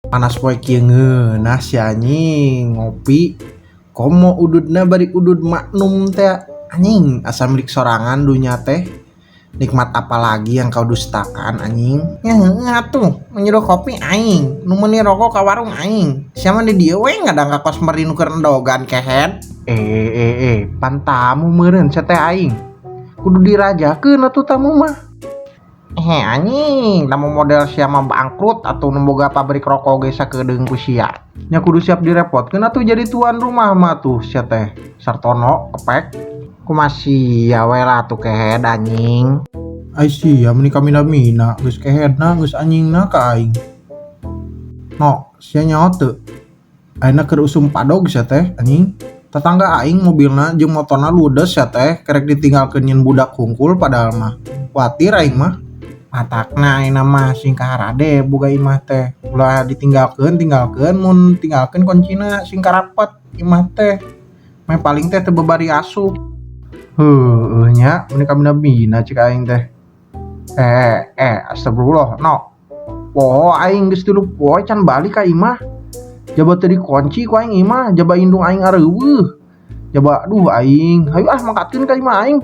Panas poe kieu ngeunah si anjing ngopi komo ududna bari udud maknum teh anjing asa milik sorangan dunya teh. Nikmat apalagi yang kau dustakan, anjing? Ya heueuh atuh, nu nyeduh kopi aing, nu meuli rokok ka warung aing. Sia mah di dieu we ngadang ka kos meri nu keur endogan, kehed. Eh eh eh, pan tamu meureun sia teh aing. Kudu dirajakeun atuh tamu mah. Eh anjing, tamu model sia mah bangkrut atuh, nu boga pabrik rokok ge sakedeung ku sia. Nya kudu siap direpotkeun atuh jadi tuan rumah mah tuh sia teh. Sartono kepek. Kumaha sia we lah tuh, kehed, anjing. Ai sia meni kamina-mina, geus kehedna geus anjingna ka aing. No, sia nyaho teu? Ayeuna keur usum padog sia teh, anjing. Tetangga aing mobilna jeung motorna ludes sia teh, kerek ditinggalkeun nyeun budak hungkul padahal mah. Kuatir aing mah. Matakna ayeuna mah sing kaharade boga imah teh. Ulah ditinggalkeun, tinggalkeun mun tinggalkeun kuncina sing karapet imah teh. Meh paling teh teu babari asup. Heueuh nya, meni kamina-mina cek aing teh. Eh, eh, astagfirullah, no. Poho aing geus 3 poe can balik ka imah. Jaba teu dikunci ku aing imah, jaba indung aing areuweuh. Jaba aduh aing, hayu ah mangkatkeun ka imah aing.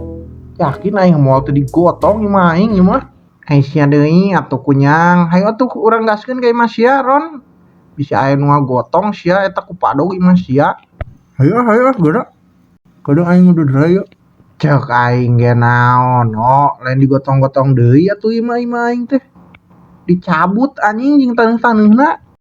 Yakin aing moal teu digotong imah aing ieu mah. Ai sia deui atuh kunyang, hayu atuh urang gaskeun ka imah sia, Ron. Bisi aya nu ngagotong sia eta ku padog imah sia. Hayu ah, hayu ah, geura. Kadang aing udud heula yeuh. Cek aing ge naon, no, lain digotong-gotong deui atuh imah-imah aing teh. Dicabut anjing jeung taneuh-taneuhna.